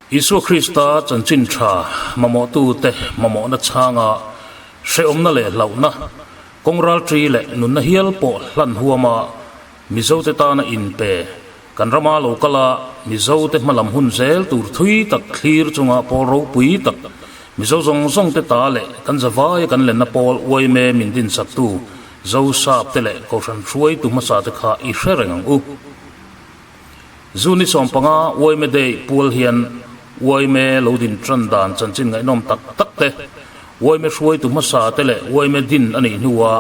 Isua Krista chanchin tha mamawhtute mamawhna chhanga hrehawmna leh hlauhna, kawng ralṭi leh nunna hial pawh hlan huama Mizote tana inpe kan rama lo kal a, Mizote hmalam hun zel tur thui tak thlir chunga pawl ropui tak Mizo zawng zawngte ta leh kan zavaia kan lenna pawl uaime min dinsaktu Zosapte leh Kohhran hruaitu hmasate kha i hre reng ang u. Zu ni 15 Uaime Day pual hian Uaime lo din tan dan chanchin ngaihnawm tak tak te, Uaime hruaitu hmasa te leh Uaime din a nih hnua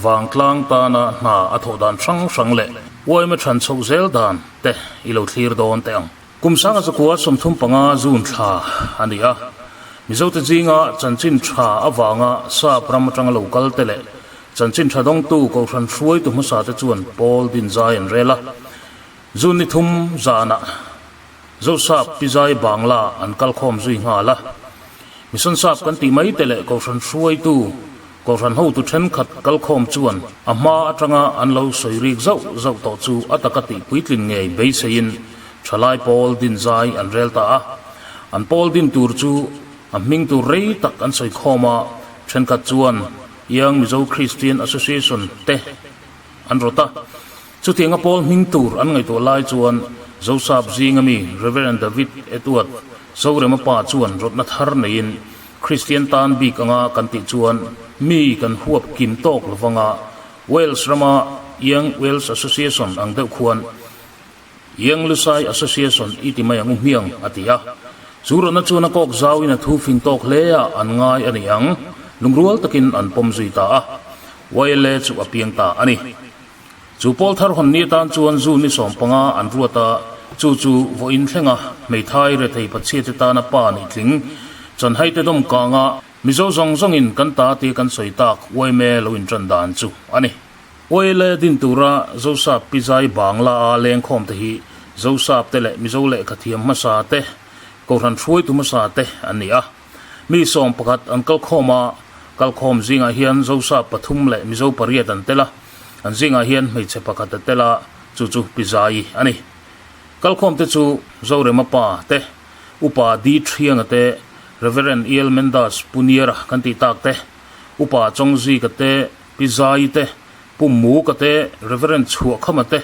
vangtlang tana hna a thawh dan hrang hrang leh Uaime than chhoh zel dan te i lo thlir dawn teh ang. Kum 1935 June thla a ni a, Mizote zinga chanchin tha avanga sap ram atanga lo kal te leh chanchin tha dawngtu Kohhran hruaitu hmasa te chuan pawl din zai an rel a. June ni thum zanah Zosap Pizai Bangla an kal khawm zui nghal a. Mission sap kan tih mai te leh Kohhran hruaitu, Kohhran hotu thenkhat kal khawm chuan a hma atanga an lo sawi rik zauh zauh tawh chu a taka tih puitlin ngei beiseiin thalai pawl din zai an rel ta a. An pawl din tur chu a hming tur rei tak an sawi khawm a, thenkhat chuan Young Mizo Christian Association te an rawt a. Chutianga pawl hming tur an ngaihtuah lai chuan Zosap zinga mi Rev. David Edward Zorema pa chuan rawtna thar neiin Kristian tan bik anga kan tih chuan mi kan huap kim tawk lovanga Wales rama Young Wales Association ang deuh khuan Young Lusai Association i ti mai ang u hmiang a ti a. Chu rawtna chuan a kawk zauin a thu fing tawk hle a an ngai a ni ang, lungrual takin an pawm zui ta a. YLA chu a piang ta a ni. Chu pawl thar hawn ni atan chuan zu ni 15 an ruat a, chu chu vawiin thlenga hmeithai rethei pachhiate tana pa nih tling chanhaite dawm kanga Mizo zawng zawngin kan ta tia kan sawi tak uaime lo intan dan chu a ni. Uaile din tura Zosap Pizai Bangla a lengkhawm te hi Zosap te leh Mizo lehkhathiam hmasa te, Kohhran hruaitu hmasa te an ni a. Mi 11 an kalkhawm a, kalkhawm zingah hian Zosap pathum leh Mizo pariat an tel a, an zingah hian hmeichhe pakhat a tel a, chu chu Pi Zaii a ni. Kalkhawm te chu Zorema pa te, Upa D Thianga te, Reverend E L Mendas Puniara kan tih tak te, Upa Chawngzika te, Pi Zaii te, Pu Muka te, Reverend Chhuahkhama te,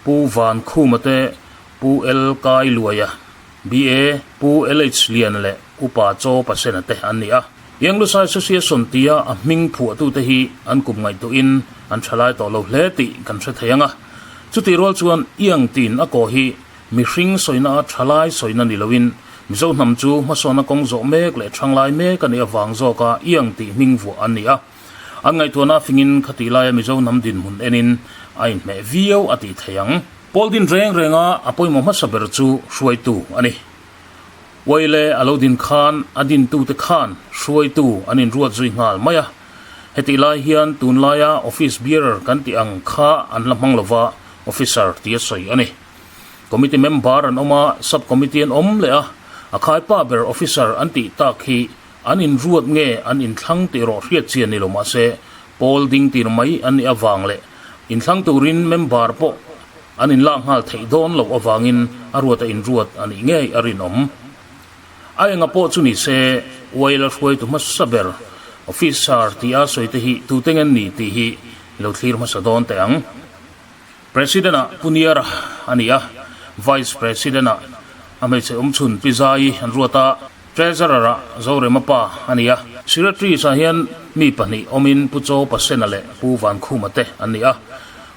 Pu Vankhuma te, Pu L Kai Luaia. BA, Pu LH Lian leh Upa Chaw Pasena te an ni a. Young Lusai Association tia a hming phuahtute hi an kum ngaihtuahin an thalai tawh lo hle tih kan hre thei ang a. Chutih rual chuan Young tiin a kaw hi mihring sawina a thalai sawina ni loin Mizo hnam chu hmasawnna kawng zawh mek leh thanglai mek a nih avang zawka Young tih hming vuah an ni a. An ngaihtuahna fingin khatih laia Mizo hnam dinhmun enin a inhmeh viau a tih thei ang. Pawl din reng renga a pawimawh hmasa ber chu hruaitu a ni. Uaile a lo din khan a dintute khan hruaitu an inruat zui nghal mai a. Hetih lai hian tunlaia office bearer kan tih ang kha an la hmang lova, officer tia sawi a ni. Committee member an awm a, sub committee an awm leh a, a khaipa ber officer an tih tak hi an inruat nge an inthlang tih erawh hriat chian ni lo mahse pawl ding tir mai an nih avang leh Inthlang turin member pawh an inlak nghal theih dawn loh avangin a ruat a inruat a nih ngei a rinawm. A enga pawh chu ni se, Uaila hruaitu hmasa ber officer tih a sawi te hi tute nge ni tih hi lo thlir hmasa dawn teh ang. President-ah Pu Niara a ni a, Vice President-ah a hmeichhe awmchhun Pi Zaii an ruat a, Treasurer-ah Zorema pa a ni a. Secretaries-ah hian mi pahnih awmin Pu Chaw Pasena leh Pu Vankhuma te an ni a.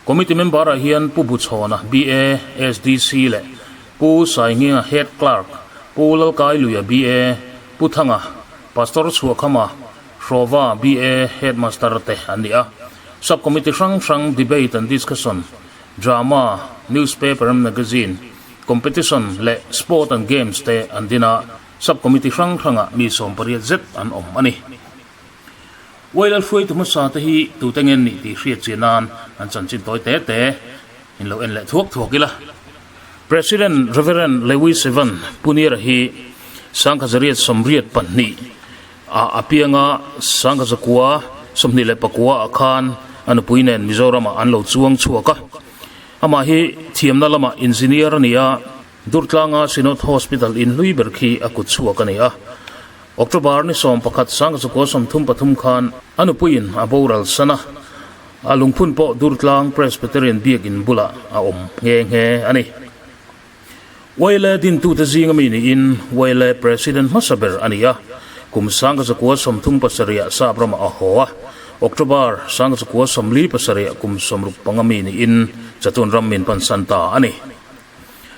Committee member-ah hian Pu Buchhawna, BA, SDC leh Pu Sainginga, Head Clerk, Pu Lalkailuia, BA, Pu Thanga, Pastor Chhuahkhama, Hrawva, BA, Headmaster te an ni a. Sub-Committee hrang hrang Debate and Discussion, Drama, Newspaper and Magazine, Competition leh Sport and Games te an din a, Sub-Committee hrang hrangah mi 80 zet an awm a ni. Uailal hruaitu hmasa te hi tute nge nih tih hriat chian nan an chanchin tawi te te in lo en leh thuak thuak ila. President Rev. Lewis Evan Puniera hi 1982 ah a piang a, 1929 ah khan a nupui nen Mizoramah an lo chuang chhuak a. Amah hi thiamna lamah engineer a ni a. Durtlanga Synod Hospital in hlui ber khi a kut chhuak a ni a. October ni 11 1933 khan a nupuiin a boral san a, a lungphun pawh Durtlang Presbyterian Biakin bulah a awm nghe nghe a ni. Wale dintute zinga mi niin Wale President hmasa ber a ni a, kum 1937 Sap ramah a haw a, October 1947 kum 65 mi niin Chatuan ram min pansan ta a ni.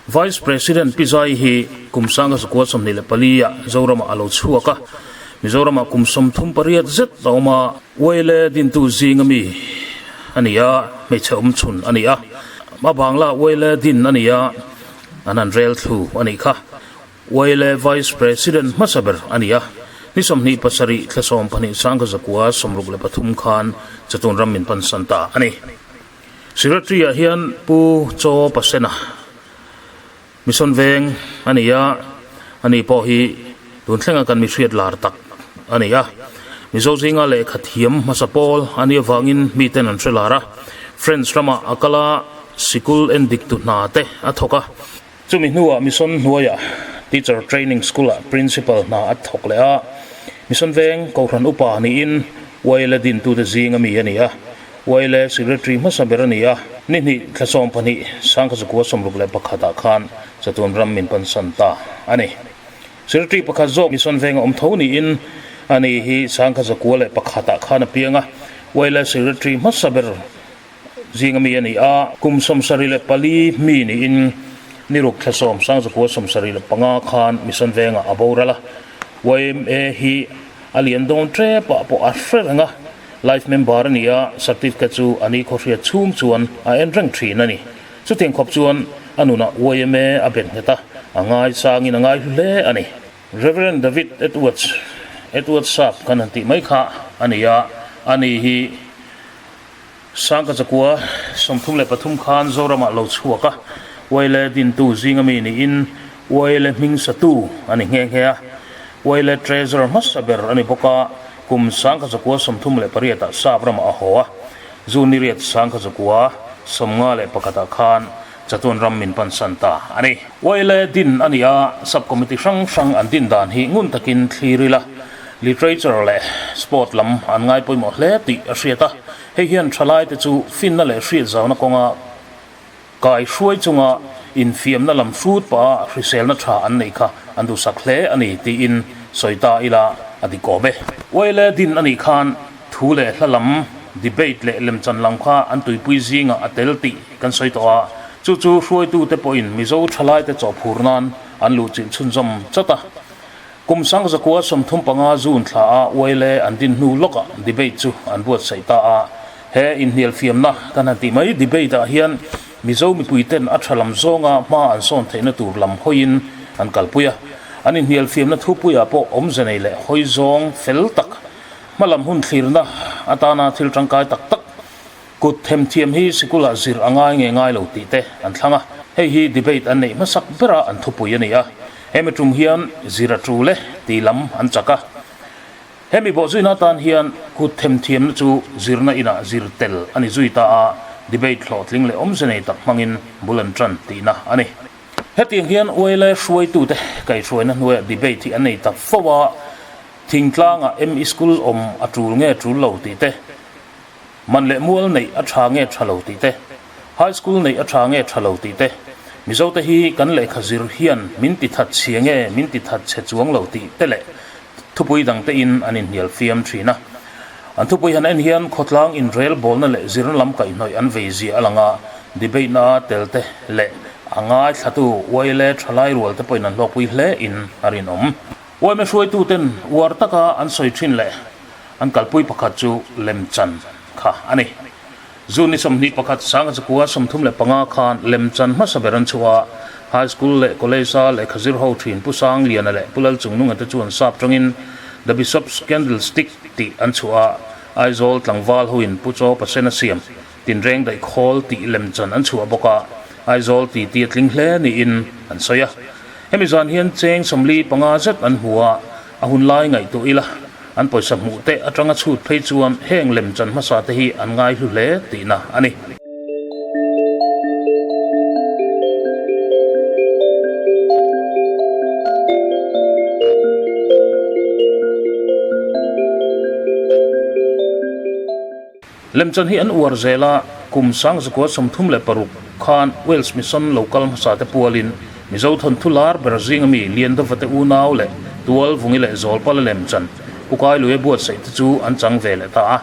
Vice President Pi Zai hi kum 1924 ah Zoramah a lo chhuak a, Mizoramah kum 38 zet a awm a, Wale dintu zinga mi a ni a, hmeichhe awmchhun a ni a, a bangla Wale din a ni a, an han rel thlu a nih kha. Wale Vice President hmasa ber a ni a, ni 27 thla 12 1963 khan Chatun ram min pansan ta a ni. Secretary ah hian Pu Chaw Pasena Mission Veng a ni a, ani pawh hi tun thlenga kan mihriat lar tak a ni a. Mizo zinga lehkha thiam hmasa pawl a nih avangin miten an hre lar a, French ramah a kal a, sikul en dik tu hna te a thawk a. Chumi hnuah Mission hnuaiah Teacher Training School-ah Principal hna a thawk leh a, Mission Veng Kohhran Upa niin Uaile dintute zinga mi a ni a, Uaile Secretary hmasa ber a ni a, ni hnih thla 12 1961 ah khan Chatuan ram min pansan ta a ni. Secretary pakhat zawk Mission Venga awm tho niin ani hi 1901 ah khan a piang a, Uaile Secretary hmasa ber Zinga mi a ni a, kum 74 mi niin ni ruk thla 10 1975 khan Mission Vengah a boral a. Yma hi a lian dawn tep ah pawh a hre reng a, life member a ni a, certificate chu a ni khawhriat chhung chuan a en reng thin a ni. Chutiang khawp chuan a nunah yma a bet nghet a, a ngaisangin a ngaihlu hle a ni. Rev. David Edwards, Edward Sap kan han tih mai kha a ni a, ani hi 1933 khan Zoramah lo chhuak a, Uaile dintu zinga mi niin Uaile hming satu a ni nghe nghe a. Uaile Treasurer hmasa ber a ni bawk a, kum 1938 ah Sap ramah a haw a, June ni riat 1951 ah khan Chatuan ram min pansan ta a ni. Uaile din a ni a, Sub-Committee hrang hrang an din dan hi ngun takin thlir ila, Literature leh Sport lam an ngai pawimawh hle tih a hriat a, hei hian thalaite chu finna leh hriatzauna kawnga kai hruai chunga infiamna lam hrut pah a hriselna tha an neih kha an duhsak hle a ni tiin sawi ta ila a dik awm e. Uaile din a nih khan thu leh hla lam, debate leh lemchan lam kha an tuipui zingah a tel tih kan sawi tawh a, chu chu hruaitute pawhin Mizo thalaite chawhphur nan an luhchilh chhunzawm chat a. Kum 1935 June thla a Uaile an din hnu lawkah debate chu an buatsaih ta a. He inhnialfiamna kan han tih mai debate ah hian Mizo mipuiten a tha lam zawnga hma an sawn theihna tur lam hawiin an kalpui a. An inhnialfiamna thupuiah pawh awmze nei leh hawi zawng fel tak, hma lam hun thlirna atana thil tangkai tak tak, Kut themthiam hi sikulah zir a ngai nge ngai lo tih te an thlang a, hei hi debate an neih hmasak bera an thupui a ni a, hemi tum hian zir a tul e tih lam an chak a. Hemi bawhzuina atan hian kut themthiamna chu zirna inah zir tel a ni zui ta a, debate hlawhtling leh awmze nei tak hmangin bul an tan tihna a ni. Hetiang hian Uaile hruaitute kaihhruaina hnuaiah debate hi an nei tak fo a, thingtlangah ME School awm a tul nge tul lo tih te, Man leh mual neih a tha nge tha lo tih te, High School neih a tha nge tha lo tih te, Mizote hi kan lehkha zir hian min ti that chhia nge min ti that chhe chuang lo tih te leh thupui dangte in an inhnial fiam thin a. An thupui han en hian khawtlang inrel bawlna leh zirna lam kaihhnawih an vei zia a lang a, debate na tel te leh a ngaithlatu uaile thalai rual te pawhin an hlawkpui hle in a rinawm. Uaime hruaituten uar taka an sawi thin leh An kalpui pakhat chu lemchan kha a ni. June ni 21 1935 khan lemchan hmasa ber an chhuah a, High School leh College-a lehkha zir ho thin Pu Sangliana leh Pu Lalchungnunga te chuan sap tangin The Bishop's Candlestick tih an chhuah a, Aizawl tlangval hoin Pu Chaw Pasena siam tinreng daih khawl tih lemchan an chhuah bawk a, Aizawl titi a tling hle niin an sawi a. Hemi zan hian cheng 45 zet an hmu a, a hun lai ngaihtuah ila. An pawisa hmuh te atanga chhut phei chuan heng lemchan hmasa te hi an ngaihlu hle tihna a ni. Lemchan hi an uar zel a, kum 1936 khan Wales Mission lo kal hmasa te pualin Mizo thawnthu lar ber zinga mi Liandova te unau leh Tualvungi leh Zawlpala lemchan Pu Kailuia buatsaih te chu an chang ve leh ta a.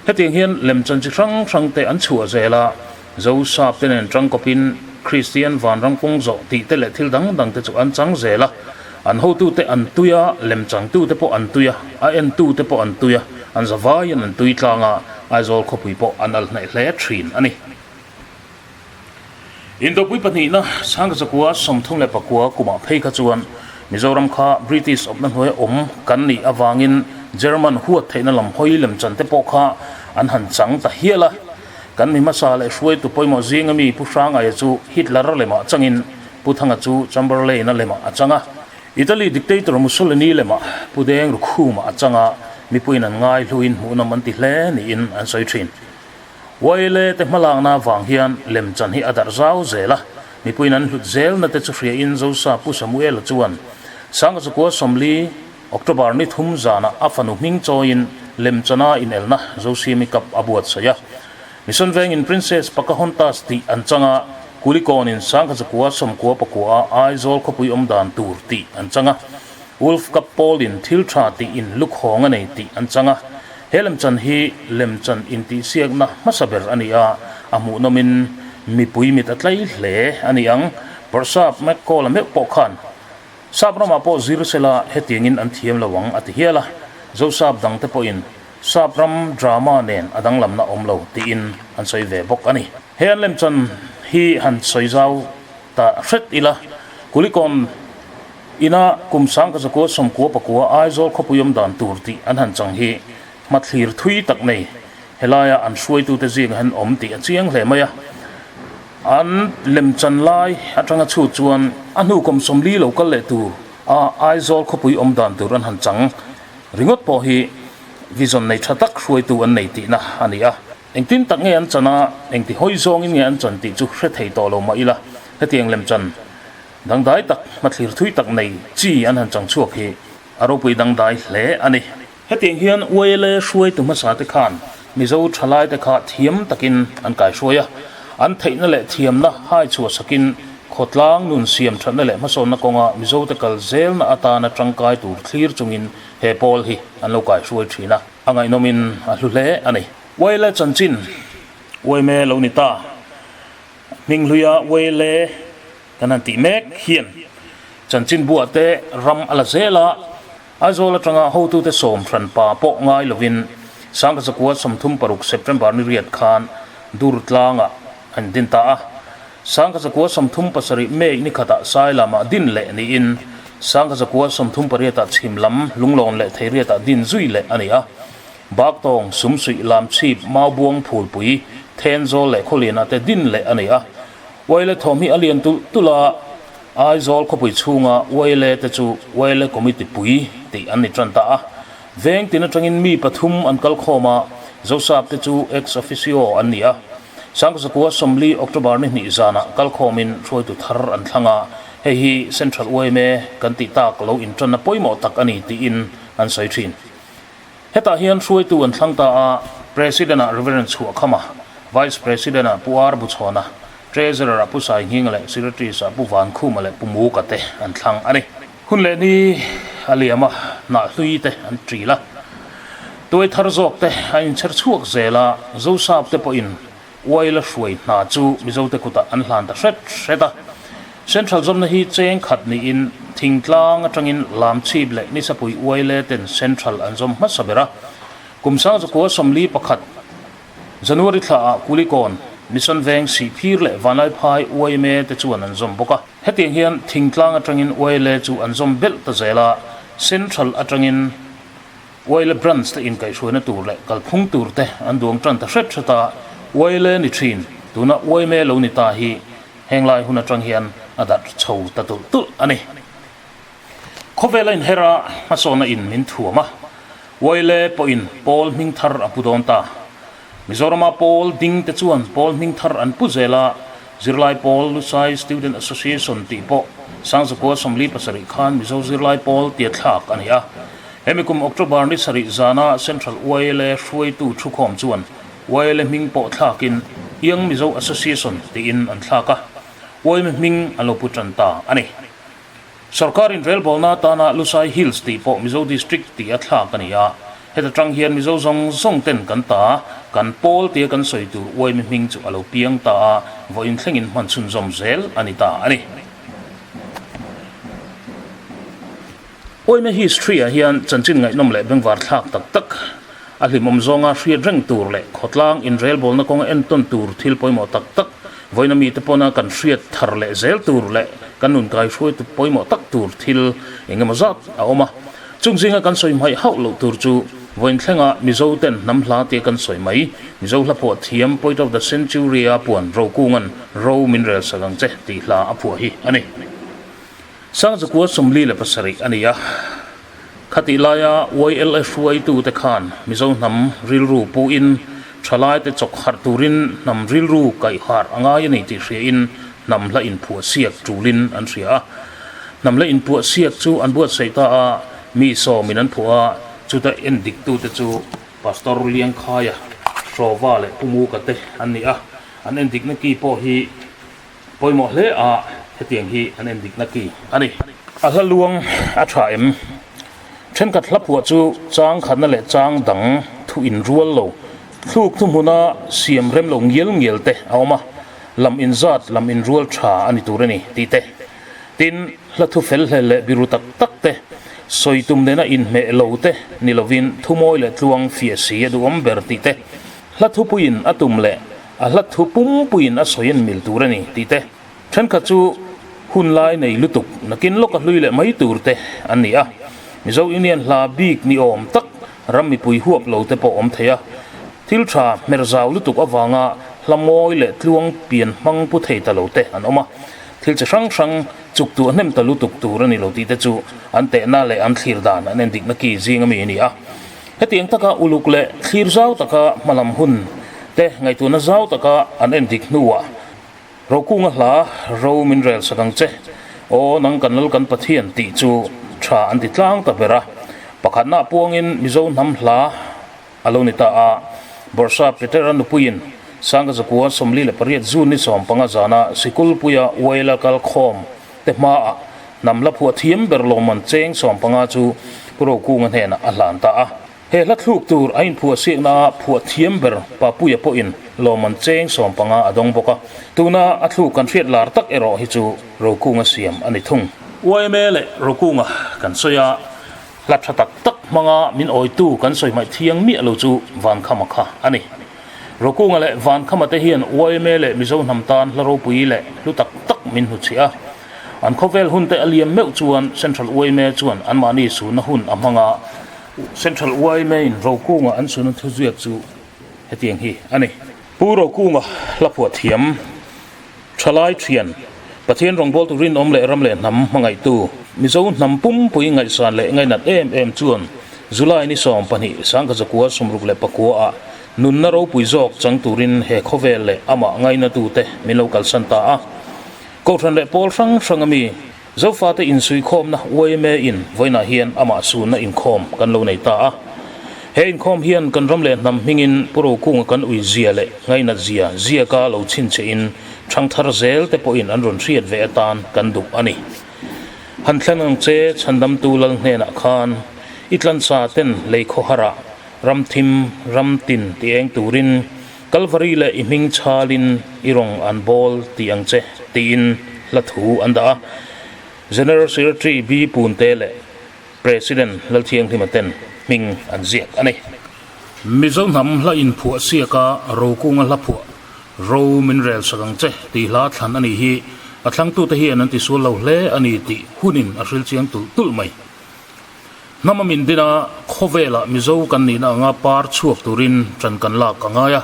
Hetiang hian lemchan chi hrang hrang te an chhuah zel a, Zosap te nen tangkawpin Kristian vanram kawng zawh tih te leh thil dang dang te chu an chang zel a, an hotute an tui a, lemchangtute pawh an tui a, a entute pawh an tui a, an zavaiin an tui tlang a, Aizawl khawpui pawh an al hnaih hle thin a ni. Indopui pahnihna Sangzakua 34 kumah phei kha chuan Mizoram kha British awpna hnuaia awm kan nih avangin German huat theihna lam hawi lemchan te pawh kha an han chang ta hial a. Kan mi hmasa leh hruaitu pawimawh zinga mi Pu Hrangaia chu Hitler lemah changin Pu Thanga chu Chamberlain-a lemah a chang a. Italy dictator Mussolini lemah Pu Deng Rukhuma a chang a, mipuiin an ngai hluin hmuhnawm an ti hle niin an sawi thin. Wyle te hmalakna avang hian lemchan hi a darh zau zel a, mipuiin an hlut zelna te chu hriain Zosa Pu Samuela chuan Sangzakua 40, October ni thum zanah a fanu hming chawiin lemchana inelna Zosiami Cup a buatsaih a. Mission vengin Princess Pocahontas tih an chang a, Kulikawnin Sangkhazakua 94 a Aizawl khawpui awm dan tur tih an chang a, Wolf Cup pawlin thil tha tih in lukhawng a nei tih an chang a. He lemchan hi lemchan intihsiakna hmasa ber a ni a, a hmuhnawmin mipui mit a tlai hle a ni ang. Bawrhsap McCall-a meuh pawh khan Sap ramah pawh zir sela hetiangin an thiam lo ang a ti hial a, Zosap dangte pawhin Sap ram drama nen a danglamna awm lo tiin an sawi ve bawk a ni. He an lemchan hi han sawi zau ta hret ila, Kulikawn ina kum 1994 Aizawl khawpui awm dan tur tih an han chang hi hmathlir thui tak nei helaia an hruaitute zingah hian awm tih a chiang hle mai a. An lemchan lai atanga chhut chuan a hnu kum 40 lo kal leh tur a Aizawl khawpui awm dan tur an han chang ringawt pawh hi vision nei tha tak hruaitu an nei tihna a ni a. Engtin tak nge an chan a, engti hawi zawngin nge an chan tih chu hre thei tawh lo mah ila, hetiang lemchan dangdai tak, hmathlir thui tak nei chi an han chang chhuak hi a ropui dangdai hle a ni. Hetiang hian YLA hruaitu hmasa te khan Mizo thalai te kha thiam takin an kaihruai a, an theihna leh thiamna hai chhuah sakin khawtlang nun siam thatna leh hmasawnna kawnga Mizo te kal zelna atana tangkai tur thlir chungin he pawl hi an lo kaihruai thin a, a ngaihnawmin a hlu hle a ni. YLA chanchin YMA lo ni ta, Hminghluia YLA kan han tih mek hian chanchinbuah te ram a la zel a, Aizawl atanga hotute sawm hran pa pawh ngai lovin Sangkazakua 36 September ni riat khan Durtlangah an din ta a. Sangkazakua 37 May ni khatah Sailamah din leh niin Sangkazakua 38 ah chhim lam Lunglawn leh Theiriatah din zui leh a ni a. Baktawng, Sumsuih, Lamchhip, Maubuang, Phulpui, Thenzawl leh Khawlianah te din leh a ni a. Uaile thawm hi a lian tulh tulh a. Aizawl khawpui chhunga YLA te chu YLA Committee pui tih an ni tan ta a. Veng tin atangin mi pathum an kal khawm a, Zosap te chu ex officio an ni a. Sangzakua 40 October ni hnih zanah kal khawmin hruaitu thar an thlang a, hei hi Central yma kan tih tak lo intanna pawimawh tak a ni tiin an sawi thin. Hetah hian hruaitu an thlang ta a, President-ah Reverend Chhuahkhama, Vice President-ah Pu Ar Buchhawna, Treasurer-ah Pu Sainghinga leh Secretaries-ah Pu Vankhuma leh Pu Muka te an thlang a ni. Hun leh ni a liam a, hnah hlui te an ṭil a, tuai thar zawk te a inchher chhuak zel a, Zosap te pawhin Uaila hruai hna chu Mizote kutah an hlan ta hret hret a. Central zawmna hi cheng khat niin thingtlang atangin Lamchhip leh Nisapui Uaile ten Central an zawm hmasa ber a. Kum 1941 January thlaah Kulikawn, Mission Veng, Sihphir leh Vanlaiphai yma te chuan an zawm bawk a. Hetiang hian thingtlang atangin Uaile chu an zawm belh ta zel a, Central atangin Uaile Branch te inkaihhruaina tur leh kalphung tur te an duang tan ta hret hret a, Uaile ni thin, tuna Uaime lo ni ta hi heng lai hun atang hian a darh chho ta tulh tulh a ni. Khawvel a inher a, hmasawnna in min thuam a, Uaile pawhin pawl hming thar a pu dawn ta. Mizorama pawl ding te chuan pawl hming thar an pu zel a, zirlai pawl Lusai Student Association tih pawh Sangzakua 47 khan Mizo zirlai pawl tia thlak a ni a. Hemi kum October ni sarih zana Central YLA hruaitu thukhawm chuan YLA hming pawh thlakin Young Mizo Association tiin an thlak a, yma hming an lo pu tan ta a ni. Sorkar inrelbawlna atana Lusai Hills tih pawh Mizo District tih a thlak a ni a, heta tang hian Mizo zawng zawng ten kan ta, kan pawl tia kan sawi tur yma hming chu a lo piang ta a, vawiin thlengin hman chhunzawm zel a ni ta a ni. Yma history ah hian chanchin ngaihnawm leh bengvar thlak tak tak a hlimawm zawnga hriat reng tur leh khawtlang inrelbawlna kawnga entawn tur thil pawimawh tak tak vawiina mite pawna kan hriat thar leh zel tur leh kan nun kaihruaitu pawimawh tak tur thil engemaw zat a awm a. Chung zinga kan sawi hmaih hauh loh tur chu vawiin thlenga Mizo ten hnam hla tia kan sawi mai, Mizo hla phuah thiam Poet of the Century a puan Rokunga'n Ro min rel sak ang che tih hla a phuah hi a ni. Sangzakua 47 a ni a, khatih laia YLA hruaitute khan Mizo hnam rilru puin thalaite chawk harh turin hnam rilru kaih harh a ngai a ni tih hriain hnam hla inphuah siak tulin an hria a. Hnam hla inphuah siak chu an buatsaih ta a, mi sawmin an phuah a, chuta endiktute chu Pastor Liangkhaia, Hrawva leh Pu Muka te an ni a, an endikna ki pawh hi Pawimawh hle a, hetiang hi an en dikna ki a ni. A hla luang a tha em? Thenkhat hla phuah chu chang khatna leh chang dang thu inrual lo, thluk thuhmuna siam rem lo ngial ngial te a awm a, lam inzat lam inrual tha a ni tur a ni tih te. Tin, hla thu fel hlel leh biru tak tak te, sawi tum nena inhmeh lo te ni lovin thu mawi leh tluang fiah si a duhawm ber tih te. Hla thupuiin a tum leh a hla thu pumpuiin a sawi an mil tur a ni tih te, thenkhat chu hun lai nei lutuk nakin lawka hlui leh mai tur te an ni a. Mizo Union hla bik ni awm tak ram mipui huap lo te pawh awm thei a, thil tha hmer zau lutuk avanga hla mawi leh tluang pian hmang pu thei ta lo te an awm a, thil chi hrang hrang chuk tuah hnem ta lutuk tur a ni lo tih te chu an tehna leh an thlir dan an endikna ki zing ami a ni a. Hetiang taka uluk leh thlir zau taka hmalam hun te ngaihtuahna zau taka an en dik hnuah Rokunga hla ro min rel sak ang che, aw nang kan lal kan Pathian tih chu tha an ti tlang ta ber a. Pakhatna puangin Mizo hnam hla a lo ni ta a, Bawrhsa Petera nupuiin Sangka zakua 48 June ni 15 zana Sikulpuia Uaila kal khawm te hmaah hnam hla phuah thiam ber lawmman cheng 15 chu Pu Rokunga hnenah a hlan ta a. He hla thluk tur a inphuah siaknaah phuah thiam ber Papuia pawhin lawmman cheng 15 a dawng bawk a. Tuna a thluk kan hriat lar tak erawh hi chu Rokunga siam a ni thung. Yma leh Rokunga kan sawi a, hla tha tak tak hmanga min awitu kan sawi hmaih thiang miah lo chu Vankhama kha a ni. Rokunga leh Vankhama te hian yma leh Mizo hnam tan hla ropui leh hlu tak tak min hnuchhiah a. An khawvel hun te a liam meuh chuan Central yma chuan anmahni sunna hun a hmang a. Central yma in Rokunga an sunna thuziak chu hetiang hi a ni. Pu Rokunga hla phuah thiam Thalai thian, Pathian rawngbawltu rinawm leh ram leh hnam hmangaihtu, Mizo hnam pumpui ngaihsan leh ngainat em em chuan July ni 12, 1964 ah nunna ropui zawk chang turin he khawvel leh amah ngainatute min lo kalsan ta a. Kohhran leh pawl hrang hrang ami Zofate insuikhawmna yma in vawiinah hian amah sunna inkhawm kan lo nei ta a. He inkhawm hian kan ram leh hnam hmingin Pu Rokunga kan ui zia leh ngainat zia ziaka lo chhinchhiahin thangthar zel te pawhin an rawn hriat ve atan kan duh a ni. Han thleng ang che Chhandamtu Lal hnenah khan i tlansa ten lei khawharah ram thim ram tin ti eng turin Kalvari leh i hming chhalin i rawng an bawl ti ang che tiin hla thu an dah a. General Secretary B Punte leh President Lalthianghlima ten hming an ziak a ni. Mizo hnam hla inphuah siaka Rokunga hla phuah Ro min rel sak ang che tih hla thlan a nih hi a thlangtute hian an tisual lo hle a ni tih hunin a hril chiang tulh tulh mai. Hnam a min din a, khawvelah Mizo kan nihna anga par chhuak turin ṭan kan lak a ngai a,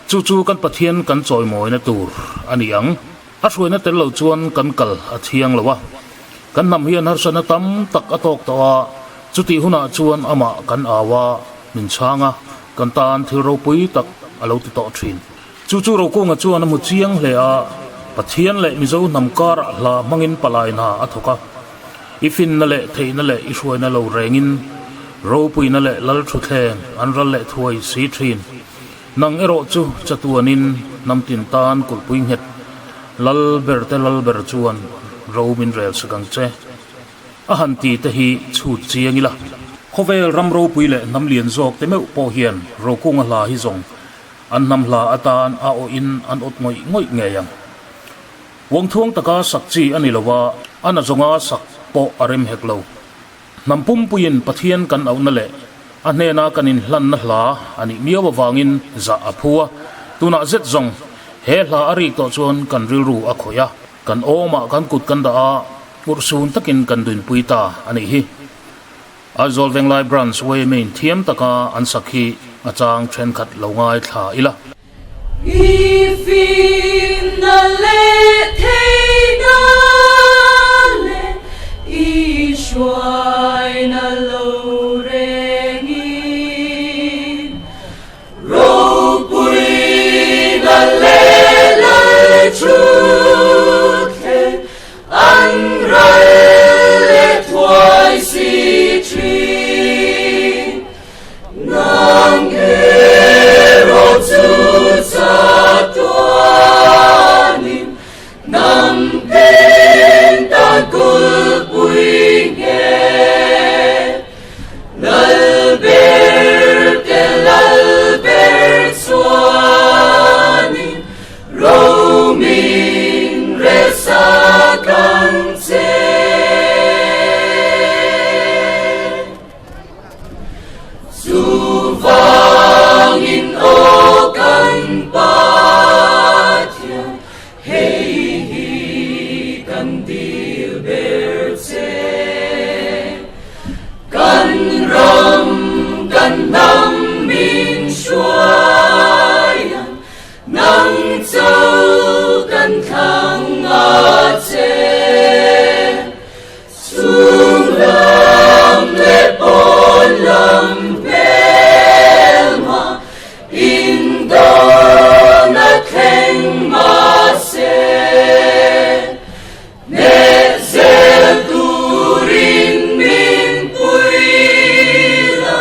chu chu kan Pathian kan chawimawina tur a ni ang. A hruaina tel lo chuan kan kal a thiang lo a, kan hnam hian harsatna tam tak a tawk tawh a, chutih hunah chuan amah kan au a, min chhang a, kan tan thil ropui tak a lo ti tawh ṭhin. Chu chu Rokunga chuan a hmu chiang hle a, Pathian leh Mizo hnam karah hla hmangin palai hna a thawk a. I finna leh theihna leh i hruaina lo rengin ropuina leh lal thutthleng an ral leh thuai si thin. Nang erawh chu chatuanin hnam tin tan kulhpui nghet Lal ber te lal ber chuan ro min rel sak ang che. A han ti te hi chhut chiang ila. Khawvel ram ropui leh hnam lian zawk te meuh pawh hian Rokunga hla hi zawng an hnam hla atan a awhin an awt ngawih ngawih ngei ang. Uangthuang taka sak chi a ni lo a, a na zawnga sak pawh a rem hek lo. Hnam pumpuiin Pathian kan auhna leh a hnena kan inhlanna hla a nih miau avangin zah a phu a, tunah zet zawng he hla a rik tawh chuan kan rilru a khawih a, kan awmah kan kut kan dah a, urhsun takin kan dunpui ta a nih hi. Aizawl Venglai Branch yma in thiam taka an sak hi a chang thenkhat lo ngaithla ila. I finna leh theihna leh i hruaina lo rengin ropuina leh lalthutthleng an ral leh thuai si thin. Nang erawh chu chatuanin hnam tin tan kulhpui nge. Lalber te Lalber chuanin romin resa kang che. Chuvangin aw kan Pathian, hei hi kan dil ber che. Kan ram, kan hnam min hruai ang, nang cho kan thlang a che. Chung lam leh pawn lam hmelma indawn a thleng mahse, hneh zel turin min pui la,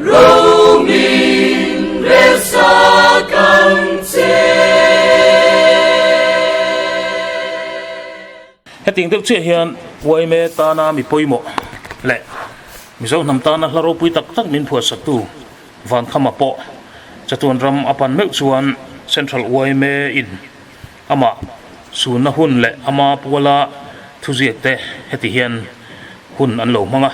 romin rel sak ang che. Hetiang deuh chiah hian yma tana mi pawimawh leh Mizo hnam tana hla ropui tak tak min phuahsaktu Vankhama pawh chatuan ram a pan meuh chuan Central yma in amah sunna hun leh ama puala thuziak te heti hian hun an lo hmang a.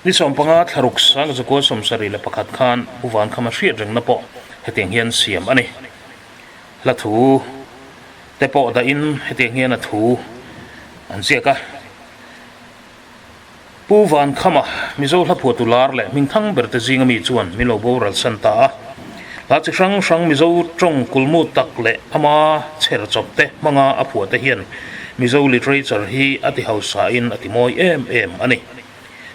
Ni 15 thlaruk sangzakua 71 khan Pu Vankhama hriat rengna pawh hetiang hian siam a ni. Hla thu te pawh dahin hetiang hian a thu an ziak a. Pu Vankhama, Mizo hla phuahtu lar leh hmingthang ber te zinga mi chuan min lo boral san ta a. Hla chi hrang hrang Mizo tawng kulmu tak leh ama chher chawp te hmanga a phuah te hian Mizo literature hi a ti hausa in a ti mawi em em a ni.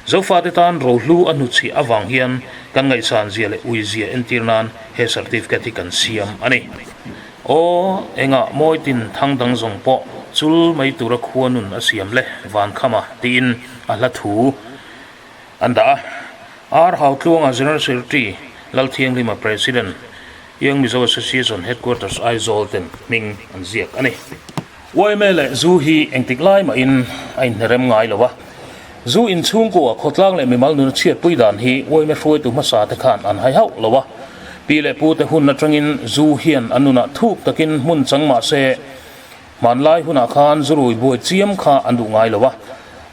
Zofate tan rohlu a hnuchhiah avang hian kan ngaihsan zia leh ui zia entir nan he certificate hi kan siam a ni. Aw, engah mawi tin thang dang zawng pawh chul mai tura khua nun a siam le Vankhama tiin a hla thu an dah a. R Hautluanga General Secretary, Lalthianghlima President, Young Mizo Association Headquarters Aizawl ten hming an ziak a ni. Yma leh zu hi engtik lai mahin a inhnerem ngai lo a, zu inchhungkua khawtlang leh mimal nuna chhiatpui dan hi yma hruaitu hmasa te khan an hai hauh lo a, pi leh pu te hun atangin zu hian an nunah thuk takin hmun chang mah se hmanlai hunah khan zu rui buai chiam kha an duh ngai lo a,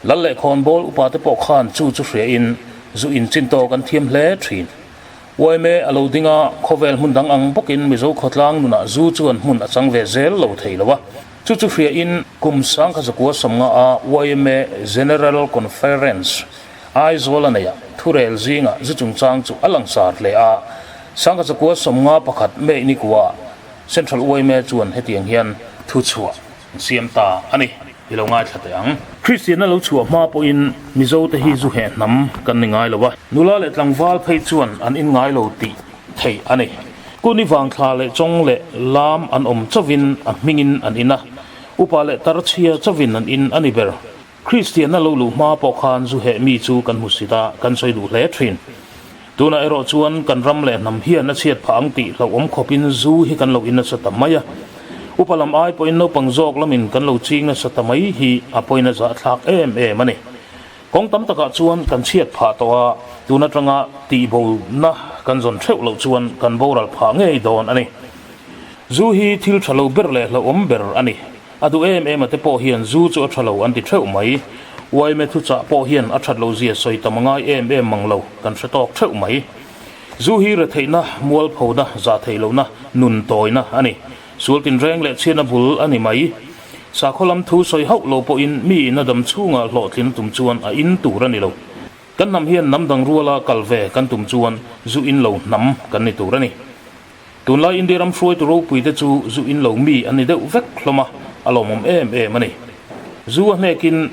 lal leh khawnbawl upa te pawh khan chu chu hriain zu inchin tawk an thiam hle thin. Yma a lo ding a, khawvel hmun dang ang bawkin Mizo khawtlang nunah zu chuan hmun a chang ve zel lo thei lo a. Chu chu hriain kum 1950 a yma General Conference Aizawl a neih a, thurel zingah zu chungchang chu a langsar hle a. 1951 May nikua Central yma chuan hetiang hian thuchhuah an siam ta a ni. I lo ngaithla teh ang. Kristianna lo chhuah hma pawhin Mizo te hi zu heh hnam kan ni ngai lo a, nula leh tlangval phei chuan an in ngai lo tih theih a ni. Kuni vangthla leh chawng leh lam an awm chauhin a hmingin an in a, upa leh tarchhia chauhin an in a ni ber. Kristianna lo luh hma pawh khan zu heh mi chu kan hmu sit a, kan sawi duh hle thin. Tunah erawh chuan kan ram leh hnam hian a chhiat phah ang tih hlauhawm khawpin zu hi kan lo in nasa ta mai a. Upa lam ai pawhin naupang zawk lamin kan lo ching nasa ta mai hi a pawhin a zahthlak em em a ni. Kawng tam takah chuan kan chhiat phah tawh a, tun atanga tihbona kan zawn theuh loh chuan kan boral phah ngei dawn a ni. Zu hi thil tha lo ber leh hlauhawm ber a ni. A duh em em a te pawh hian zu chu a tha lo an ti theuh mai. Uaime thuchah pawh hian a that lo zia sawi tam a ngai em em mang lo kan hre tawk theuh mai. Zu hi retheihna, mualphona, zah theih lohna, nun tawina a ni. Sual tinreng leh chhiatna bul a ni mai. Sakhaw lam thu sawi hauh lo pawhin mi in a dam chhungah hlawhtlin a tum chuan a in tur a ni lo. Kan hnam hian hnam dang ruala kal ve kan tum chuan zu in lo hnam kan ni tur a ni. Tunlai India ram hruaitu ropui te chu zu in lo mi an ni deuh vek hlawm a, a lawmawm em em a ni. Zu a hnekin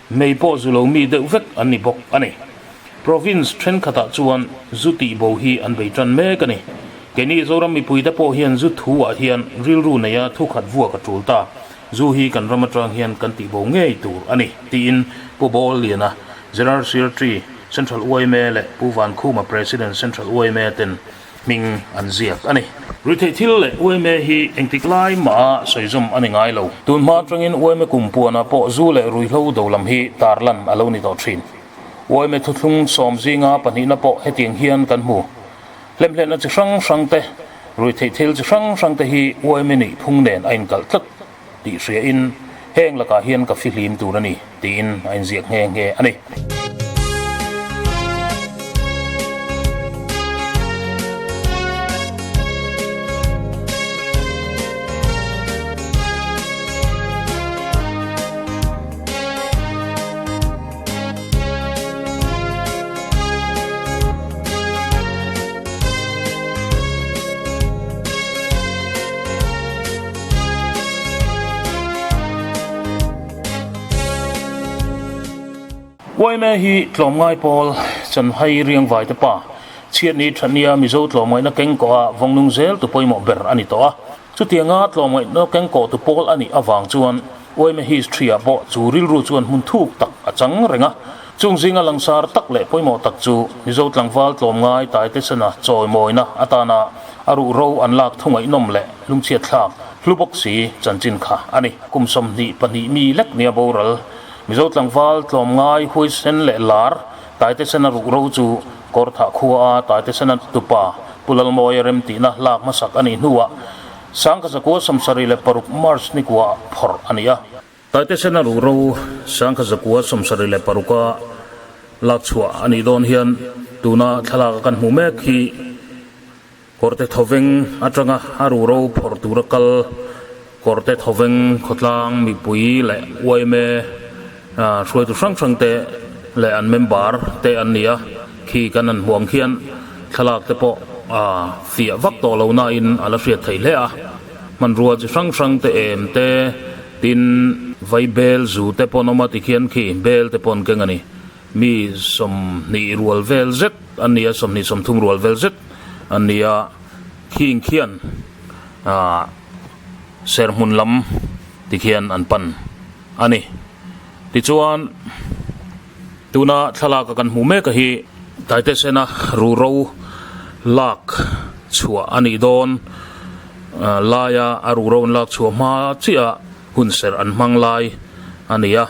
mei pawh zu lo mi deuh vek an ni bawk a ni. Province thenkhatah chuan zu tihbo hi an bei tan mek a ni. Keini Zoram mipuite pawh hian zu thu ah hian rilru neia thukhat vuak a tul ta. Zu hi kan ram atang hian kan tihbo ngei tur a ni, tiin Pu Bawl Liana, General Secretary, Central yma leh Pu Vankhuma, President, Central yma ten hming an ziak a ni. Ruihtheih thil leh yma hi engtik lai maha sawizawm a ni ngai lo. Tun hma atangin yma kum puanah pawh zu leh ruihhlo do lam hi tarlan a lo ni tawh thin. Yma thuthlung sawm zinga pahnihna pawh hetiang hian kan hmu. Hlemhletna chi hrang hrang te, ruihtheih thil chi hrang hrang te hi yma nih phung nen a inkalh tlat tih hriain heng lakah hian ka fihlim tur a ni tiin a inziak nghe nghe a ni. Yma hi tlawmngai pawl Chanhai Riangvai te pa chhiatni thatnia Mizo tlawmngaihna kengkawh a vawngnung zel tu pawimawh ber a ni tawh a. Chutianga tlawmngaihna kengkawh tu pawl a nih avang chuan Yma history ah pawh chu rilru chuan hmun thuk tak a chang reng a. Chung zinga langsar tak leh pawimawh tak chu Mizo tlangval tlawmngai Taitesena chawimawina atana a ruhro an lak thungaihnawm leh lungchhiatthlak hlu bawk si chanchin kha a ni. Kum 22 mi lek nia boral Mizo tlangval tlawmngai huaisen leh lar Taitesena ruhro chu Kawrthah khua a Taitesena tupa Pu Lalmawia remtihna lak hmasak a nih hnuah Sangkazakua 76 March nikuah phawrh a ni a. Taitesena ruhro Sangkhazakua 76 a lak chhuah a nih dawn hian tuna thlalak a kan hmuh mek hi Kawrte Thawveng atanga a ruhro phawrh tura kal Kawrte Thawveng khawtlang mipui leh yma hruaitu hrang hrang te leh an member te an ni a, khi kan han hmuh ang khian thlalak te pawh fiah vak tawh lo nain a la hriat theih hle a, hmanrua chi hrang hrang te em te tin vai bel zu te pawn awm a tikhian khi bel te pawn keng a ni. Mi 20 rual vel zet an ni a, 20 30 rual vel zet an ni a, khing khian ah serhmun lam tikhian an pan a ni. Tichuan tuna thlalak a kan hmuh mek a hi Taitesena ruhro lak chhuah a nih dawn laia a ruhro an lak chhuah hma chiah ah Hunserh an hmang lai a ni a,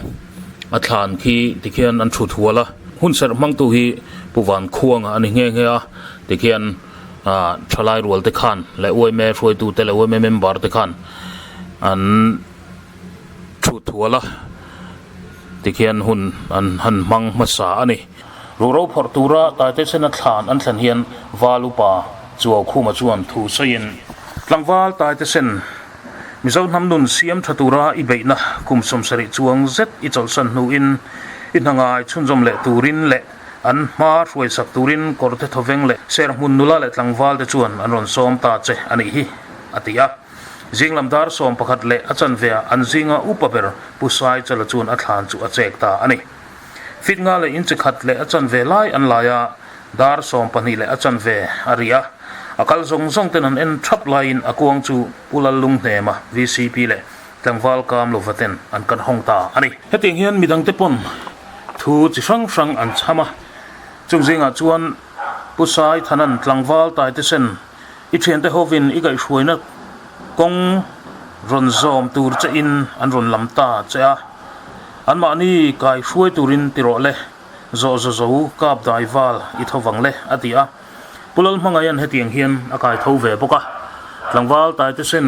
a thlan khi tikhian an thut hual a, hunserh hmangtu hi Pu Vankhuanga a ni nghe nghe a, tikhian ah thalai rual te khan leh yma hruaitu te leh yma member te khan an thut hual a, tikhian hun an han hmang hmasa a ni. Ruhro phawrh tura Taitesena thlan an thlen hian Val upa Chuaukhuma chuan thu sawiin, Tlangval Taitesen, Mizo hnam nun siam tha tura i beihna kum 70 chuang zet i chawlhsan hnuin i hna ngai chhunzawm leh turin leh an hma hruaisak turin kawrte thawveng leh serhmun nula leh tlangval te chuan an rawn sawm ta che a nih hi, a ti a. Zinglam dar 11 leh a chanve ah an zinga upa ber Pu Saichala chuan a thlan chu a chek ta a ni. Fit nga leh inchi khat leh a chanve lai an lai a, dar 12 leh a chanve a ri a. A kal zawng zawng ten an en thap laiin a kuang chu Pu Lallunghnema, VCP leh tlangval kam lova ten an kan hawng ta a ni. Hetiang hian midangte pawn thu chi hrang hrang an chham a, chung zingah chuan. Pu Sai Thanan tlangval Taitesen i thiante hovin i kaihhruaina kawng rawn zawm tur che in an rawn lam ta che a, anmahni kaihruai turin ti rawh le, zawh za zo kap dai val i tho vang le, a ti a. Pu Lalhmangaian hetiang hian a kai tho ve bawk a, Tlangval Taitesen,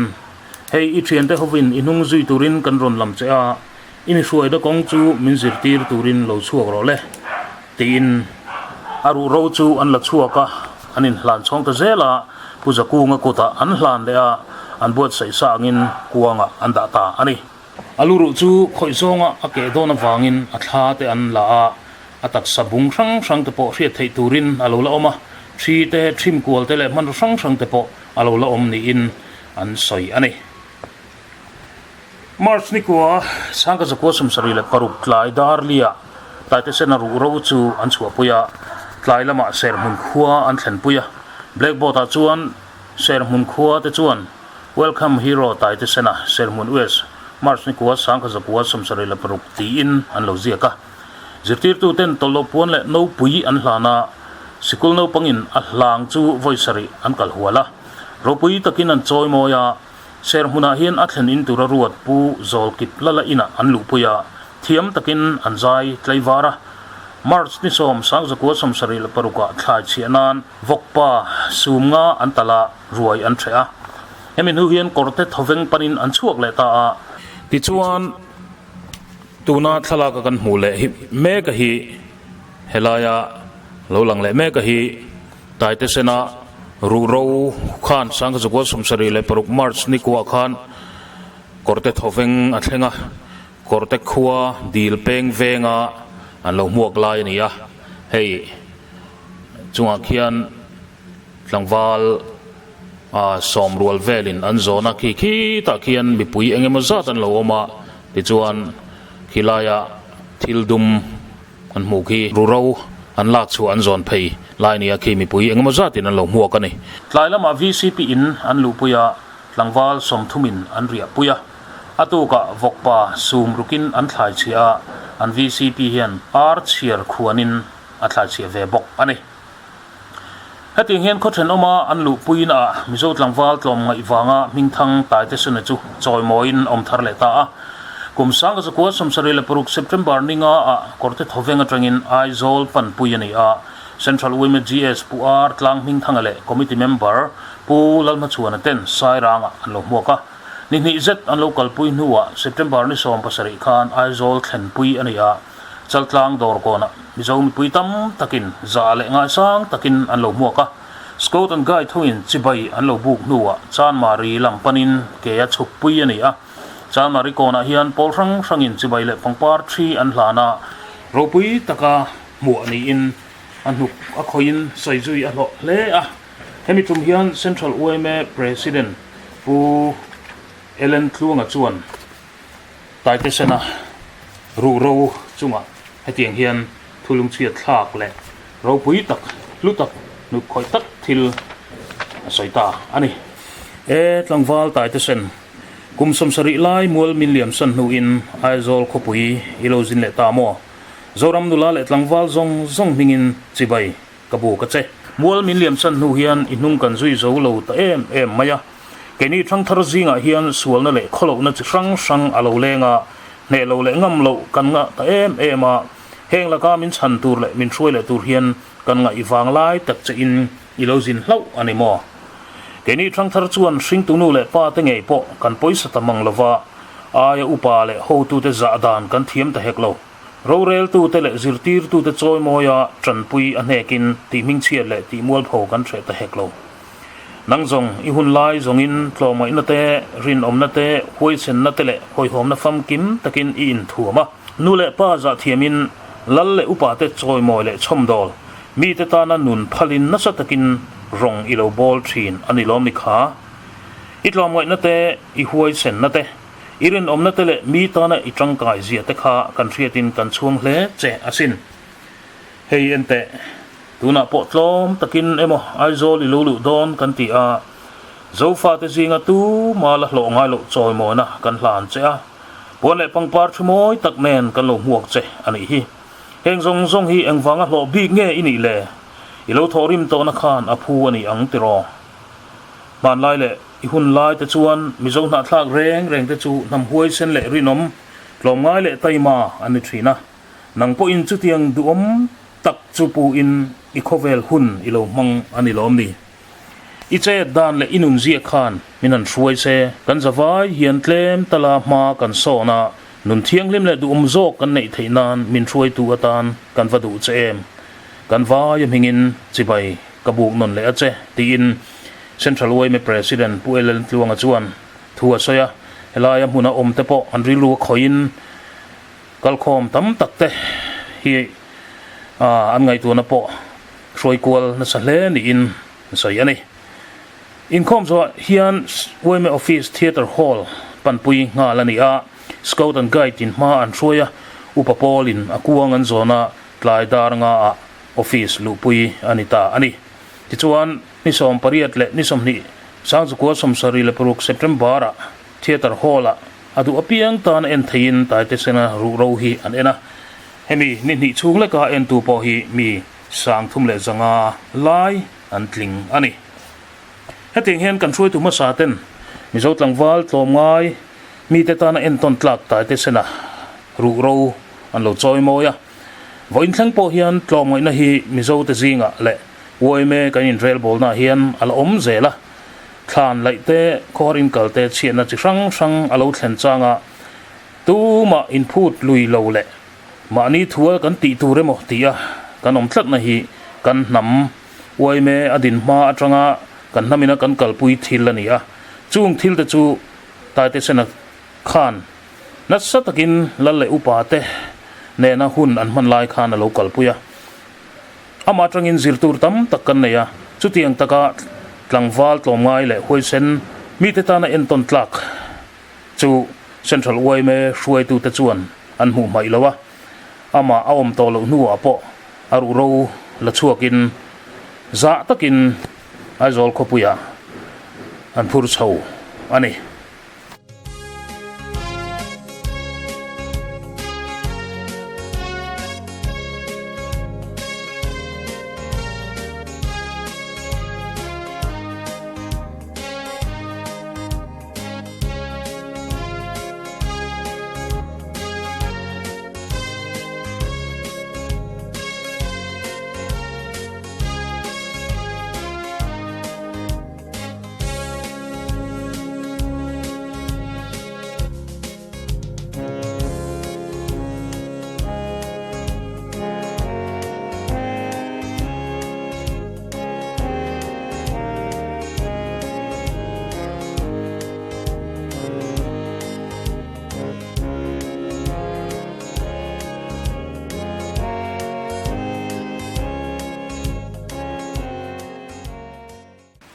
hei i thiante hovin i hnung zui turin kan rawn lam che a, i mi hruaina kawng chu min zirtir turin lo chhuak rawh le, tiin a ruhro chu an la chhuak a, an inhlan chhawng ta zel a, Pu Zakunga kutah an hlan leh a, an buatsaih sa angin kuangah an dah ta a ni. A luruh chu khawih zawnga a keh dawn avangin a thla te an la a, a taksa bung hrang hrang te pawh hriat theih turin a lo la awm a, thi te, thim kual te leh hmanraw hrang hrang te pawh a lo la awm niin an sawi a ni. March nikua Sangka zakua 76 tlai Darlia Taitesena ruhro chu an chhuahpui a, tlai lamah Serhmun khua an thlenpui a, Blackboard ah chuan Serhmun khua te chuan Welcome Hero Taitesena Serhmun US March nikua Sangka zakua 76 tiin an lo ziak a. Zirtirtu ten tawlhloh puan leh nopui an hlan a, sikul naupangin a hlang chu vawi sarih an kal hual a, ropui takin an chawi mawi a, Ser hmunah hian a thlen in tura ruat Pu Zawlkip Lala inah an luhpui a, thiam takin an zai tlaivar a. March ni sawm sangzakua 76 ah thlai chhiah nan vawkpa sum nga an talh a, ruai an hreh a. Hemi hnu hian kawrte thawveng panin an chhuak leh ta a. Tichuan, tuna thlalak a kan hmuh leh hi mek a hi helaia lo lang leh mek a hi. Taitesena ruhro khan Sangkazakua 76 March nikuah khan kawrte thawveng a thleng a, kawrte khua dil peng venga an lo hmuak lai a ni a, hei chungah khian tlangval sawm rual velin an zawn a, khi khitah khian mipui eng emaw zat an lo awm a, tichuan khilaia thil dum An hmuh khi ruhro an lak chhuah an zawn phei lai nia khi mipui engemaw zatin an lo hmuak a ni. Tlai lamah VCP in an luhpui a, tlangval sawmthumin an riahpui a. A tukah vawkpa sum rukin an thlai chhiah a, an VCP hian ar chhiar khuanin a thlai chhiah ve bawk a ni. Hetiang hian khaw thenawma an luhpuiin ah Mizo tlangval tlawm ngaih vanga hmingthang Taitesuna chu chawimawiin awm thar leh ta a. Kum 1976 September ni nga ah Kawrte Thawveng atangin Aizawl panpui a ni a, Central yma GS Pu Ar Tlang Hmingthanga leh Committee Member Pu Lalhmachhuana ten Sairangah an lo hmuak a. Ni hnih zet an lo kalpui hnuah September ni 17 khan Aizawl thlenpui a ni a. Chaltlang dawr kawnah Mizo mipui tam takin zah leh ngaisang takin an lo hmuak a, Scout and Guide hoin chibai an lo buk hnuah Chanmari lam panin ke a chhukpui a ni a. Chanmari kawnah hian pawl hrang hrangin chibai leh pangpar thi an hlan a, ropui taka hmuah niin a hnuk a khawiin sawi zui a hlawh hle a. Hemi tum hian Central yma President Pu Ellen Tluanga chuan, Taitesena ruhro chungah hetiang hian thu lungchhiat thlak leh ropui tak, hlu tak, hnuk khawih tak thil a sawi ta a ni. E tlangval Taitesen, kum 70 lai mual min liam san hnuin Aizawl khawpui i lo zin leh ta maw? Zoram nula leh tlangval zawng zawng hmingin chibai Ka bu ka che. Mual min liam san hnu hian i hnung kan zui zo lo ta em em mai a. Keini thangthar zingah hian sualna leh khawlohna chi hrang hrang a lo leng a, hneh lo leh ngam loh kan ngah ta em em a. Heng laka min chhan tur leh min hruai leh tur hian kan ngaih vang lai tak che in i lo zin hlauh a ni maw? Keini thangthar chuan hringtu nu leh pa te ngei pawh kan pawisa ta mang lova, aia upa leh hotute zah dan kan thiam ta hek lo. Roreltute leh zirtirtute chawimawia tanpui a hnekin tihmingchhiat leh tihmualpho kan hreh ta hek lo. Nang zawng i hun lai zawngin tlawmngaihna te, rinawmna te, huaisenna te leh hawihhawmna famkim takin i inthuam a. Nu leh pa zahthiamin lal leh upate chawimawi leh chhawmdawl, mite tana nun phalin nasa takin rawng i lo bawl thin a ni lawm ni kha? I tlawmngaihna te, i huaisenna te, I rinawmna te leh mi tana i tangkai zia te kha kan hriatin kan chhuang hle che asin. Hei enteh, tunah pawh tlawm takin emaw Aizawl i lo luh dawn kan ti a, Zofate zinga tuma la hlawh ngai loh chawimawina kan hlan che a, puan leh pangpar thu mawi tak nen kan lo hmuak che a nih hi. Heng zawng zawng hi engvanga hlawh bik nge i nih le? I lo thawhrim tawhna khan a phu a ni ang tiraw? Hmanlai leh i hun lai te chuan Mizo hnahthlak reng reng te chu hnam huaisen leh rinawm, tlawmngai leh taima an ni thin a. Nang pawhin chutiang duhawm tak chu puin i khawvel hun i lo hmang a ni lawm ni? I chet dan leh i nunzia khan min han hruai se, kan zavai hian tlem tala hma kan sawn a, nun thianghlim leh duhawm zawk kan neih theih nan min hruaitu atan kan va duh che em? Kan vaia hmingin chibai ka buk nawn leh a che, tiin Central yma President Pu LL Tluanga chuan thu a sawi a, helaia hmuna awmte pawh an rilru a khawihin kalkhawm tam tak te hi an ngaihtuahna pawh hruai kual nasa hle niin an sawi a ni. Inkhawm zawhah hian yma Office Theatre Hall panpui nghal a ni a, Scout and Guide in hma an hruai a, Upa Pawl-in a kuang an zawn a, tlai dar ngaah Office luhpui a ni ta a ni. Tichuan, ni 18 leh ni 20 Sangchukua 76 September-ah Theatre Hall-ah a duh apiang tan en theiin Taitesena ruhro hi an en a. Hemi ni hnih chhung leka entu pawh hi mi 305 lai an tling a ni. Hetiang hian kan hruaitu hmasa ten Mizo tlangval tlawmngai mite tana entawn tlak Taitesena ruhro an lo chawi mawi a. Vawiin thleng pawh hian tlawmngaihna hi Mizote zingah leh yma kan inrelbawlnaah hian a la awm zel a. Thlan laih te, khawhar inkal te chhiatna chi hrang hrang a lo thlen changa tumah inphut lui lo leh mahni thual kan tih tur emaw tia kan awm tlatna hi kan hnam yma a din hma atanga kan hnamina kan kalpui thil a ni a. Chung thil te chu Taitesena khan nasa takin lal leh upa te nena hun an hman lai khan a lo kalpui a. Amah atangin zir tur tam tak kan nei a, chutiang taka tlangval tlawmngai leh huaisen mite tana entawn tlak chu Central yma hruaitute chuan an hmuh hmaih lo a, amah a awm tawh loh hnuah pawh a ruhro la chhuakin zah takin Aizawl khawpuiah an phur chho a ni.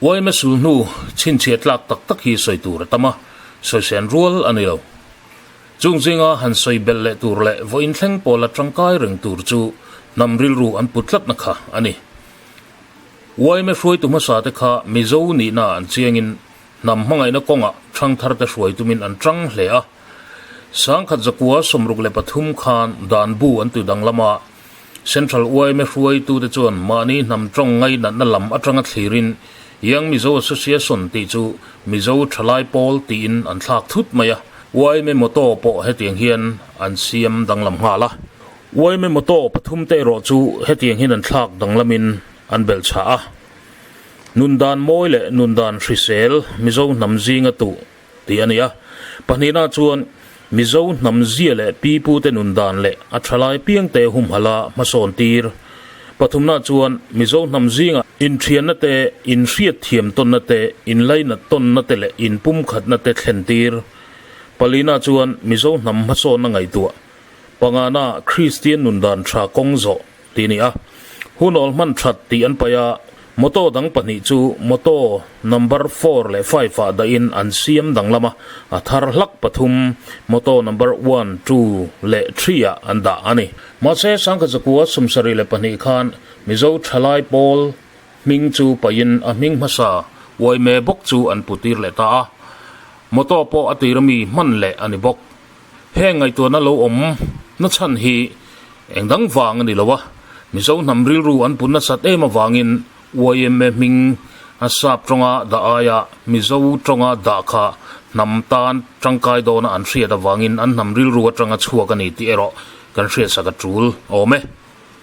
Yma sulhnu chhinchhiah tlak tak tak hi sawi tur a tam a, sawisên rual a ni lo. Chung zinga han sawi belh leh tur leh vawiin thleng pawla tangkai reng tur chu hnam rilru an put tlatna kha a ni. Yma hruaitu hmasa te kha Mizo nihna an chiangin hnam hmangaihna kawngah thangthar te hruai tumin an tang hle a. Sangkhat zakua 63 khan dan bu an tu danglam a, Central yma hruaitute chuan mahni hnam tawng ngainatna lam atanga thlirin Young Mizo Association tih chu Mizo Thalai Pawl tiin an thlak thut mai a, yma motto pawh hetiang hian an siam danglam nghal a. Yma motto pathumte erawh chu hetiang hian an thlak danglamin an belhchhah a, Nun dan mawi leh nun dan hrisel Mizo hnam zinga tuh tih a ni a. Pahnihna chuan Mizo hnam zia leh pipute nun dan leh a thalai piangte humhala hmasawn tir. Pathumna chuan Mizo hnam zinga inthianna te, inhriat thiam tawnna te, inlainat tawnna te leh inpumkhatna te thlen tir. Palina chuan Mizo hnam hmasawnna ngaihtuah. Pangana Kristian nun dan tha kawng zawh. tih a ni a. Hunawl hman that tih an paih a, motor dang pahnih chu motor number four leh five ah dahin an siam danglam a, a thar hlak pathum motor number one, two leh three ah an dah a ni. Mahse, Sangkhat Zakua 72 khan Mizo thalai pawl hming chu paihin a hming hmasa uaime bawk chu an pu tir leh ta a, motor pawh a tir ami hman leh a ni bawk. Heng ngaihtuahna lo awm na chhan hi eng dang vang a ni lo a, Mizo hnam rilru an pun nasat em avangin yma hming a sap tawnga dah aia Mizo tawnga dah kha hnam tan tangkai dawna an hriat avangin an hnam rilru atanga chhuak a ni tih erawh kan hriatsak a tul awm e.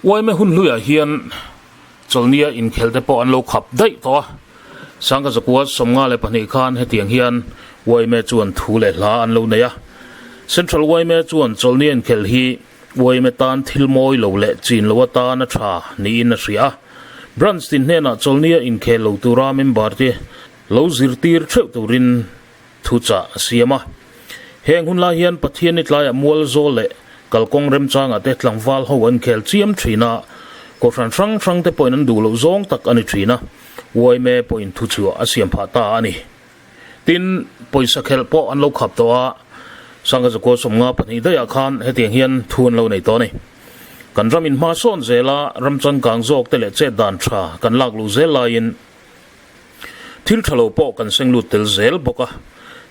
Yma hun hluiah hian Chawlhnia inkhel te pawh an lo khap daih tawh a, Sangha zakua 52 khan hetiang hian yma chuan thu leh hla an lo nei a. Central yma chuan chawlhnia inkhel hi yma tan thil mawi lo leh chin lo atan a tha niin a hria a. Branch tin hnenah chawlhnia inkhel lo tura member te lo zirtir theuh turin thuchah a siam a. Heng hun lai hian Pathianni tlaiah mual zawl leh kalkawng remchangah te tlangval ho an khel chiam thin a, kohhran hrang hrang te pawhin an duh loh zawng tak a ni thin a, yma pawhin thuchhuah a siam phah ta a ni. Tin, pawisa khelh pawh an lo khap tawh a, Sangha zakua 52 daihah khan hetiang hian thu an lo nei tawh a ni. Kan ram inhma sawn zela ram changkang zawk te leh chet dan tha kan lak luh zel laiin, Thil tha lo pawh kan seng lut tel zel bawk a,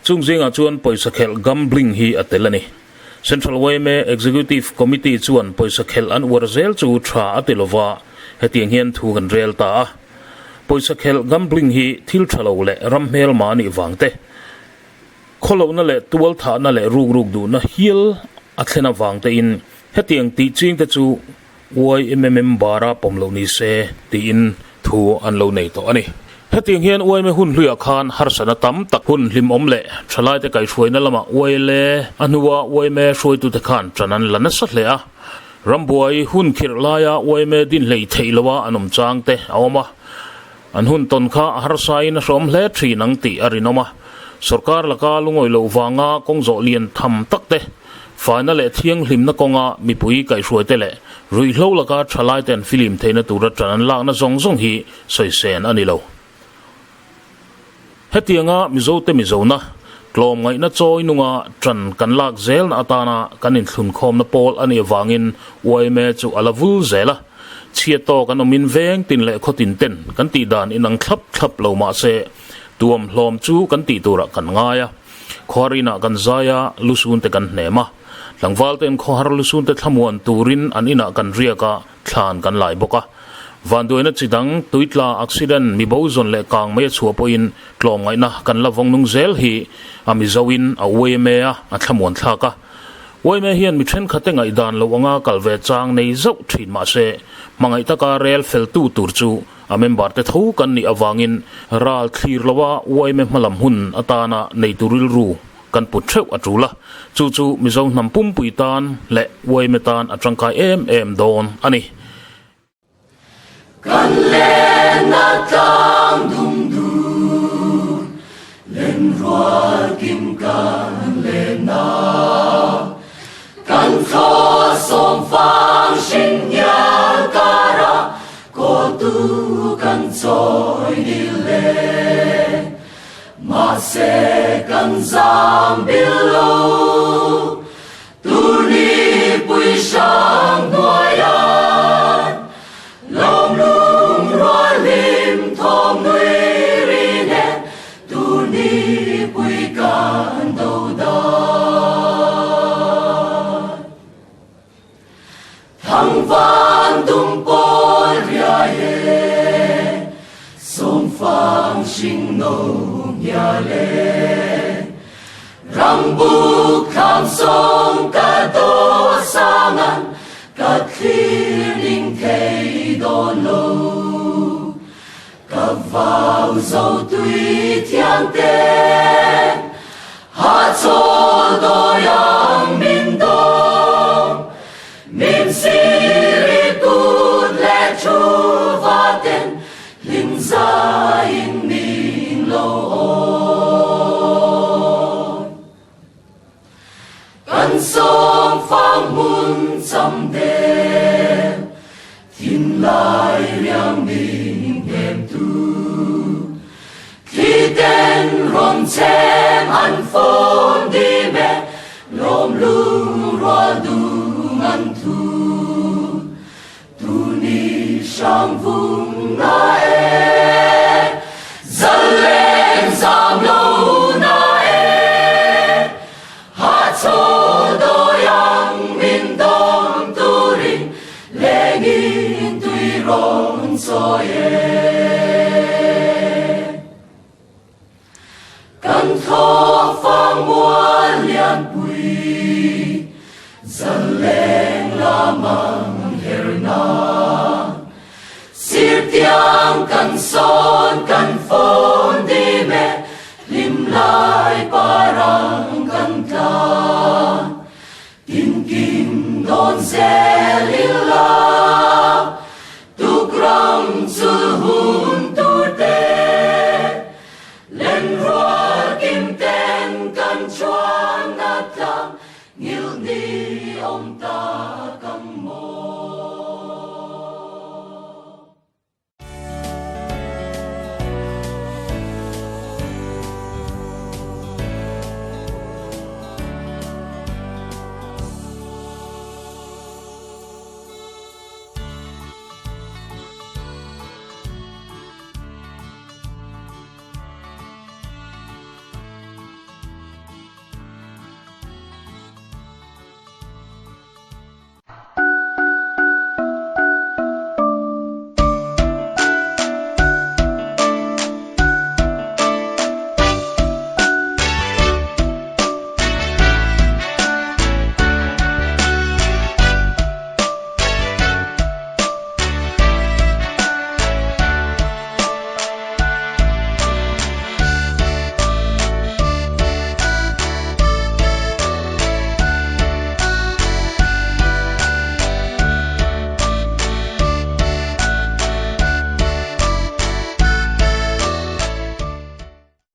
chung zingah chuan pawisa khelh gambling hi a tel a ni. Central yma Executive Committee chuan pawisa khelh an uar zel chu tha a ti lova, hetiang hian thu kan rel ta a. Pawisa khelh gambling hi thil tha lo leh ram hmelma a nih vang te, khawlohna leh tual thahna leh rukruk duhna hial a thlen avang tein hetiang tih ching te chu Yma member a pawm loh ni se tiin thu an lo nei tawh a ni. Hetiang hian yma hun hluiah khan harsatna tam tak hun hlimawm leh thalaite kaihhruaina lamah YLA a hnua yma hruaitute khan ṭan an la nasa hle a. Rambuai hun khirh laia yma din hlei theih loha an awm chang te a awm a. An hun tawn kha a harsain a hrawm hle thin ang tih a rinawm a. Sorkar laka lungawi loh vanga kawng zawh lian tham tak te, faina leh thianghlimna kawnga mipui kaihhruaite leh ruihhlo laka thalaite an filim theihna tura ṭan an lakna zawng zawng hi sawisên a ni lo. Hetianga Mizote Mizona tlawmngaihna chawi nunga ṭan kan lak zelna atana kan inthlunkhawmna pawl a nih avangin yma chu a la vul zel a. Chhiat tawk an awmin veng tin leh khaw tin ten kan tih dan inang thlap thlap lo mah se tuam hlawm chu kan tih turah kan ngai a. Khawhar inah kan zai a, lusun te kan hnem a. Tlangval ten khawhar lusun te thlamuan turin an inah kan riak a, thlan kan lai bawk a. Vanduaina chi dang, tuitla, accident, mi bo zawn leh kang mai a chhuah pawhin tlawmngaihna kan la vawng nung zel hi a Mizoin a yma a, a thlamuan thlak a. Yma hian mi thenkhatte ngaihdan lo anga kal ve chang nei zauh thin mah se, hmangaih taka rel feltu tur chu a member te tho kan nih avangin ral thlir loa yma hmalam hun atana neitu rilru kan put theuh a tul a, chu chu Mizo hnam pumpui tan leh yma tan a tangkai em em dawn a ni. Kan lenna tlang dum dur, lenrual kim kan lenna. Kan thlaw sawm fang hring ngial kara, kawltu kan chawi nil le. Mahse kan zam bil lo. Tuni pui hrang hnuaia lawm lung rual hlim thawm nui ri nen tuni pui kan do dan. Thangvan dum pawl riai e, sawmfang hring no ngial e. Rambuk thlam sawng ka daw sangan ka thlir ning thei dawn lo. Ka vau zo tui thiang te hahchawl dawi ang min dawng. Min siri kut leh thu vaten Hlim zaiin min lo awi. Kan sawm fang hmun cham del, thinlai riang min hnem tu. Thli ten rawn chhem an fawn dim e, lawm lungrual dung an thu. Tuni hrang vung na e, zalen zam lo na e, hahchawl dawi ang min dawm turin lengin. rawn chawi e. Kan thlawh fang mual lianpui zaleng lamang her nan. Sirtiang kan sawn kan fawn dim e, hlim lai parang kan tlan. Tinkim dawn zel.